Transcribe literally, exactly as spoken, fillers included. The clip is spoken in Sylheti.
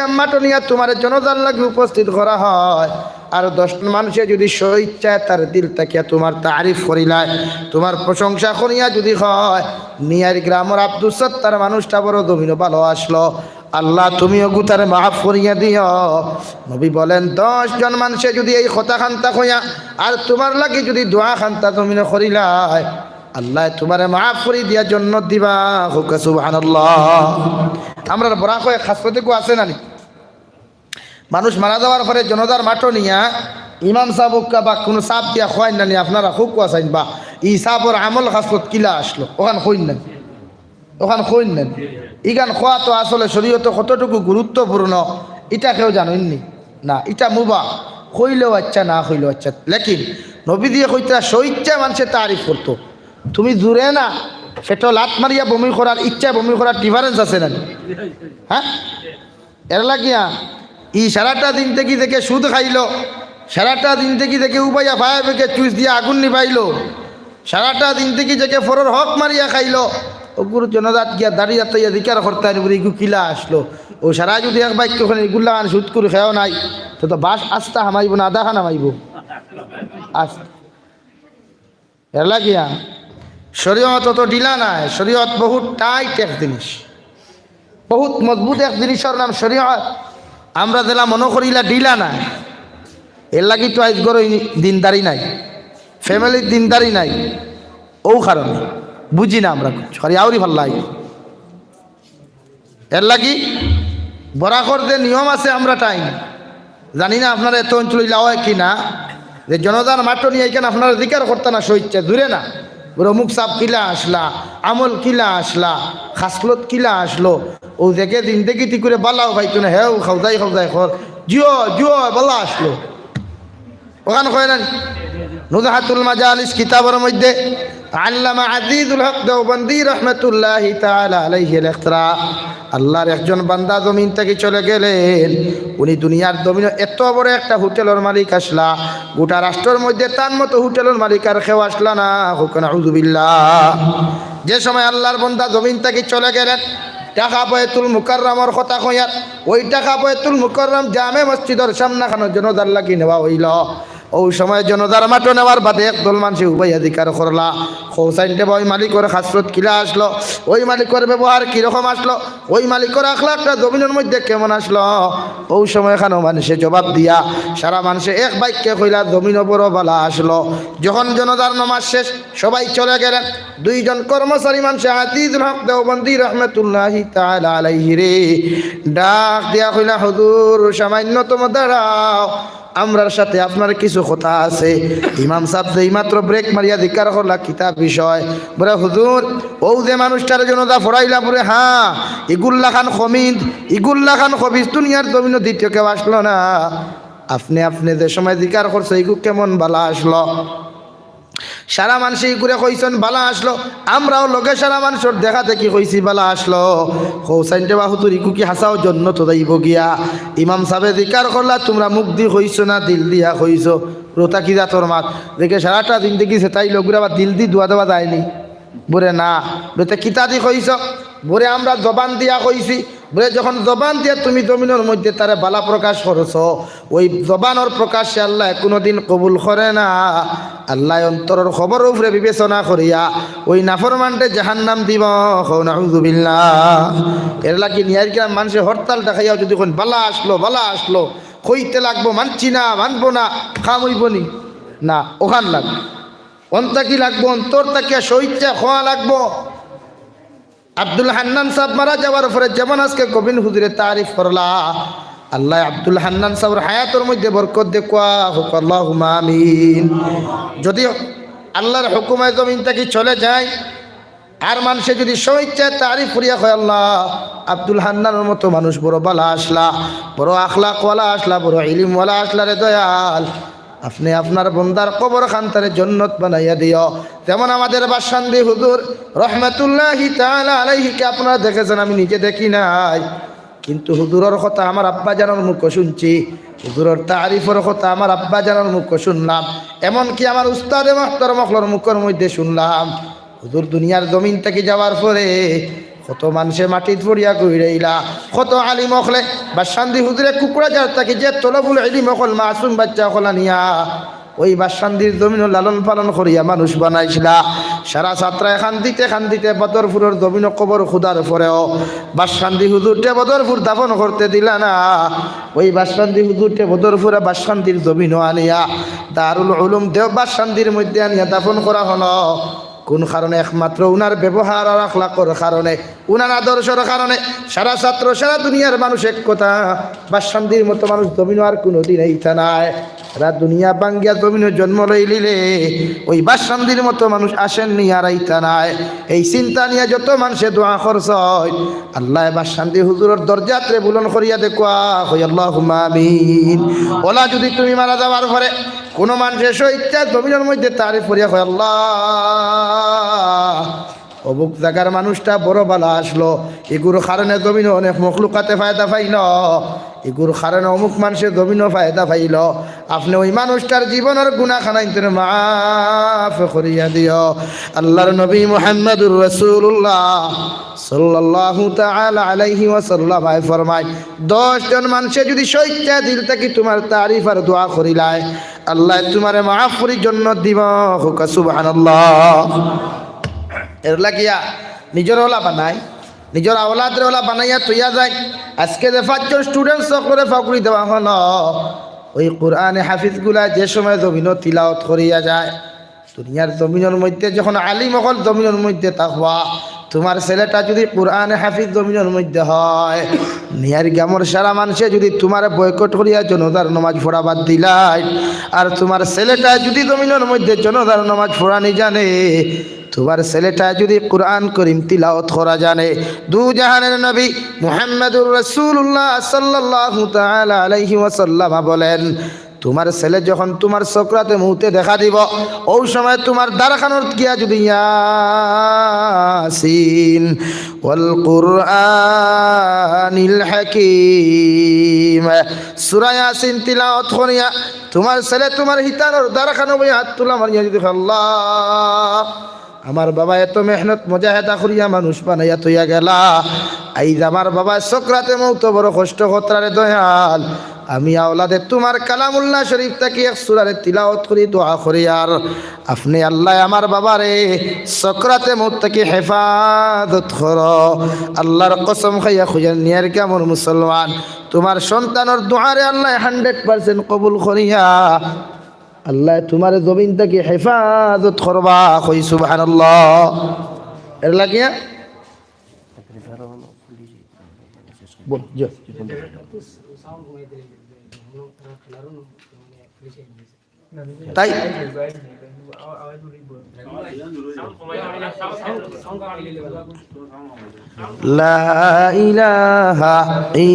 মাঠো নিয়া তুমারে জনাজার লাগি উপস্থিত করা হয়, আর দশ জন মানষে যুদি স্বইচ্ছায় তার দিল থাকিয়া তুমার তারিফ করিলায়, তুমার প্রশংসা করিয়া যুদি কয়, "নিয়াইর গ্রামর আব্দুস সত্তার মানুষটা বড় জমিনো ভালা আছলো, আল্লাহ তুমি অগুতারে মাফ করিয়া দিও।" নবী বলেন, দশ জন মানষে যুদি এই কথাখান্তা কইয়া আর তুমার লাগি যুদি দোয়াখান্তা জমিনো করিলায়, আল্লায় তুমারে মাফ করি দিয়া জন্নত দিবা। কউক্কা সুবহানাল্লাহ। আমরার বরাকর খাসলতে কেউ আছে না নি? মানুষ মারা যাওয়ার পরে জনাজার মাঠো নিয়া ইমাম সাব কউক্কা বা কুনু সাব দিয়া কওয়াইন না নি, আপনারা কউক্কা চাইন বা ই সাবর আমল খাসলত কিলা আছলো, অখান কইন না নি? অখান কইন না নি? ইখান কওয়া তো আসলে শরীয়তো কতটুকু গুরুত্বপূর্ণ, ইটা কেউ জানইন নি? না, ইটা মুবাহ, কইলেও আচ্ছা, না কইলেও আচ্ছা। লেকিন নবীজিয়ে কইতরা স্বইচ্ছায় মানষে তারিফ করতো। তুমি জুরে না, পেটো লাত মারিয়া বমি করার, ইচ্ছায় বমি করার difference আছে না নি? হ্যাঁ? এর লাগিয়া ই সারাটা জিন্দেগি যেকে সুদ খাইলো, সারাটা জিন্দেগি যেকে উবাইয়া ফায়ার ব্রিগেড সুইচ দিয়া আগুন নিবাইলো, সারাটা জিন্দেগি যেকে পরর হক মারিয়া খাইলো, অগুর জনাজাত গিয়া দাড়ি আতাইয়া জিকার করতা নি বুলে, "ইগু কিলা আছলো?" অউ সারা যুদি এক বাক্য কইন, "ইগুর লাখান সুদ করি খেয়াও নাই", তে তো বাশ আস্তা হামাইবো না, আধাখান হামাইবো? আস্তা। এর লাগিয়া শরীয়ত অত ঢিলা নায়, শরীয়ত বহুত টাইট এক জিনিস, বহুত মজবুত এক জিনিসর নাম শরীয়ত। আমরা যেলা মনো করি ইলা ঢিলা নায়, এর লাগি তো আইজ ঘরো দিনদারি নাই, ফ্যামিলির দিনদারি নাই। অউ কারণে বুঝি না আমরা কিচ্ছু, খালি আউরি ভালা লাগে। এর লাগি বরাকর যে নিয়ম আছে আমরা টাইম জানি না, আপনারা এত অঞ্চল ইলা অয় কি না, যে জনাজার মাঠো নিয়া ইখান আপনারা জিকার করতা না স্বইচ্ছা, জুরে না, বুলে, "অমুক সাব কিলা আছলা, আমল কিলা আছলা, খাসলত কিলা আছলো?" অউ যেকে জিন্দেগিত ইগুরে ভালাও পাইতো না, হেও খাউজাই খাউজাই কর, "জিও, জিও, ভালা আছলো।" অখান কয় না নি? নুজহাতুল মাজালিস কিতাবর মধ্যে আল্লামা আজিজুল হক দেওবন্দি রহমতুল্লাহি তাআলা আলাইহি লেখরা, আল্লার একজন বান্দা জমিন থাকি চলে গেলেন। উনি দুনিয়ার জমিনো এত বড় একটা হোটেলর মালিক আছলা, গোটা রাষ্ট্রর মধ্যে তান মতো হোটেলর মালিক আর কেউ আছলা না। কউক্কা নাউজুবিল্লাহ। যে সময় আল্লার বান্দা জমিন থাকি চলে গেলেন, ঢাকা বায়তুল মুকাররমর কথা কইয়ার, অউ ঢাকা বায়তুল মুকাররম জামে মসজিদর সামনাখানো জনাজার লাগি নেওয়া অইলো। অউ সময় জনাজার মাঠো নেওয়ার বাদে একদল মানষে উবাইয়া জিকার করলা, "কউছাইন তে বা অউ মালিকর খাসলত কিলা আছলো, অউ মালিকর ব্যবহার কিরকম আছলো, অউ মালিকর আখলাকটা জমিনর মধ্যে কেমন আছলো?" অউ সময়খানো মানষে জবাব দিয়া, সারা মানষে এক বাক্যে কইলা, "জমিনো বড় ভালা আছলো।" যখন জনাজার নমাজ শেষ, সবাই চলে গেলেন, দুইজন কর্মচারী মানষে আজিজুল হক দেওবন্দি রহমতুল্লাহি তাআলা আলাইহিরে ডাক দিয়া কইলা, "হুজুর, সামান্যতম দাঁড়াও, আমরার সাথে আপনার কিছু কথা আছে।" ইমাম সাব যে এইমাত্র ব্রেক মারিয়া জিকার করলা, "কিতা বিষয়?" বুলে, "হুজুর, অউ যে মানুষটারে জনাজা পড়াইলা", বুলে, "হ্যাঁ, ইগুর লাখান খবিছ, ইগুর লাখান খবিছ দুনিয়ার জমিনো দ্বিতীয় কেউ আছলো না। আপনে, আপনে যে সময় জিকার করছো, ইগু কেমন ভালা আছলো?" সারা মানষে ইগুরে কইছইন ভালা আছলো, আমরাও লগে সারা মানষর দেখা দেখি কইছি ভালা আছলো। কউছাইন তে বা হুজুর, ইগু কি হাছাউ জন্নতো যাইবো গিয়া? ইমাম সাবে জিকার করলা, "তুমরা মুখদি কইছো না দিলদি কইছো?" বুলে, "অতা কি জাতর মাত?" যেকে সারাটা জিন্দেগি ছেতাইলো, অগুরে আবার দিলদি দোয়া দেওয়া যায় নি? বুলে, "না।" বুলে, "তে কিতাদি কইছো?" বুলে, "আমরা জবান দিয়া কইছি।" বুলে, "যখন জবান দিয়া তুমি জমিনর মধ্যে তারে ভালা প্রকাশ করছো, অউ জবানর প্রকাশে আল্লায় কুনুদিন কবুল করে না। আল্লায় অন্তরর খবরর উপরে বিবেচনা করিয়া অউ নাফরমানরে জাহান্নাম দিবো।" কও নাউজুবিল্লাহ। এর লাগি নিয়াইর গ্রাম মানষে হরতাল ডাকাইয়াও যুদি কইন, "ভালা আছলো, ভালা আছলো," কইতে লাগবো, "মানছি না, মানবো না", কাম অইবো নি? না, অখান লাগবো। অন থাকি লাগবো, অন্তর থাকিয়া স্বইচ্ছা কওয়া লাগবো। আব্দুল হান্নান সাব মারা যাওয়ার পরে যেমন আজকে কবিন হুজুরে তারিফ করলা, আল্লায় আব্দুল হান্নান সাবর হায়াতর মধ্যে বরকত দেউক্কা, কউক্কা আল্লাহুম্মা আমিন। যুদি আল্লার হুকুমে জমিন থাকি চলে যায়, আর মানষে যুদি স্বইচ্ছায় তারিফ করিয়া কয়, "আল্লাহ, আব্দুল হান্নানর মতো মানুষ বড় ভালা আছলা, বড় আখলাকওয়ালা আছলা, বড় ইলিমওয়ালা আছলা রে দয়াল, আপনে আপনার বন্দার কবরখানতারে জন্নত বানাইয়া দিও।" যেমন আমাদের বাসকান্দি হুজুর রহমতুল্লাহি তাআলা আলাইহিকে আপনারা দেখেছেন, আমি নিজে দেখি নাই, কিন্তু হুজুরর কথা আমার আব্বাজানর মুখো শুনছি, হুজুরর তারিফর কথা আমার আব্বাজানর মুখো শুনলাম, এমনকি আমার উস্তাদে মুহতারাম অকলর মুখর মধ্যে শুনলাম। হুজুর দুনিয়ার জমিন থাকি যাওয়ার পরে কত মানষে মাটিত পড়িয়া কইরাইলা, কত আলিম অকলে বাসকান্দি হুজুরে কুকড়াঝাড় থাকি যে তলবুল ইলিম অকল, মাসুম বাইচ্চা অকল আনিয়া ওই বাসকান্দির জমিনো লালন পালন করিয়া মানুষ বানাইছিলা। সারা ছাত্রায় কান্দিতে কান্দিতে বদরপুরর জমিনো কবর খুদার পরেও বাসকান্দি হুজুররে বদরপুর দাফন করতে দিলা না। ওই বাসকান্দি হুজুররে বদরপুরে বাসকান্দির জমিনো আনিয়া দারুল উলুম দেও বাসকান্দির মধ্যে আনিয়া দাফন করা হলো। কোন কারণে? একমাত্র উনার ব্যবহার আর আখলাকর কারণে, উনার আদর্শর কারণে সারা ছাত্র, সারা দুনিয়ার মানুষ এক কথা, বাসকান্দির মতো মানুষ জমিনো আর কোনোদিন আইতা নায়। সারা দুনিয়া ভাঙ্গিয়া জমিনো জন্ম লইলিলে ওই বাসকান্দির মতো মানুষ আসেননি আর আইতা নায়। এই চিন্তা নিয়া যত মানষে দোয়া করছইন, আল্লায় বাসকান্দি হুজুরর দরজাতরে বুলন্দ করিয়া দেখুয়া, কই আল্লাহুম্মা আমিন। অলা যুদি তুমি মারা যাওয়ার পরে কোনো মানষে স্বইচ্ছা জমিনর মধ্যে তারিফ করিয়া কয়, "আল্লাহ, অমুক জাগার মানুষটা বড় ভালা আছলো, ইগুর কারণে জমিনো অনেক মখলুকাতে ফায়দা পাইলো, ইগুর কারণে অমুক মানষে জমিনো ফায়দা পাইলো, আপনে ওই মানুষটার জীবনর গুনা খানাইন্তরে মাফ করিয়া দিও।" আল্লাহর নবী মুহাম্মাদুর রাসূলুল্লাহ সাল্লাল্লাহু তাআলা আলাইহি ওয়াসাল্লাম আয় ফরমায়, দশ জন মানষে যুদি স্বইচ্ছা দিল থাকি তুমার তারিফ আর দোয়া করিলায়, আল্লায় তুমারে মাফ করি জন্নত দিবা। কউক্কা সুবহানাল্লাহ। এর লাগিয়া নিজর অলা বানাই, নিজর আওলাদরে অলা বানাইয়া থইয়া যায়। আজকে যে পাঁচজন student অকলরে পাগড়ি দেওয়া হলো, ওই কোরআনে হাফিজগুলা যে সময় জমিনো তিলাওত করিয়া যায়, দুনিয়ার জমিনর মধ্যে যখন আলিম অকল জমিনর মধ্যে থাকবা, তুমার ছেলেটা যুদি কোরআনে হাফিজ জমিনর মধ্যে হয়, নিয়ার গ্রামর সারা মানষে যুদি তুমারে boycott করিয়া জনাজার নমাজ পড়া বাদ দিলায়, আর তুমার ছেলেটা যুদি জমিনর মধ্যে জনাজার নমাজ পড়ানি জানে, তুমার ছেলেটা যুদি কোরআন করিম তিলাওত করা জানে, দু জাহানের নবী মুহাম্মাদুর রাসূলুল্লাহ সাল্লাল্লাহু তাআলা আলাইহি ওয়াসাল্লাম বলেন, তুমার ছেলে যখন তুমার সকরাতে মউতে দেখা দিবো, অউ সময় তুমার দারখানোত গিয়া যুদি ইয়াসিন ওয়াল কুরআনিল হাকিম সূরা ইয়াসিন তিলাওত করিয়া তুমার ছেলে তুমার হিতানোর দারখানো বইয়া আত তুলা মারিয়া যুদি কয়, "আল্লাহ, আমার বাবা এত মেহনত মুজাহেদা করিয়া মানুষ বানাইয়া থইয়া গেলা। আইজ আমার বাবা সকরাতে মউতো বড় কষ্ট করতরা রে দয়াল। আমি আওলাদে তুমার কালামুল্লাহ শরীফ থাকি এক সূরারে তিলাওত করি দোয়া করি, আর আপনে আল্লায় আমার বাবারে সকরাতে মউত থাকি হেফাজত করো।" আল্লাহর কসম খাইয়া কইয়ার নিয়ার গ্রামর মুসলমান, তুমার সন্তানর দোয়ারে আল্লায় hundred percent কবুল করিয়া আল্লায় তুমারে জমিন থাকি হেফাজত করবা, কই সুবহানাল্লাহ। এর লাগিয়া বল, জি। তাই লা ইলাহা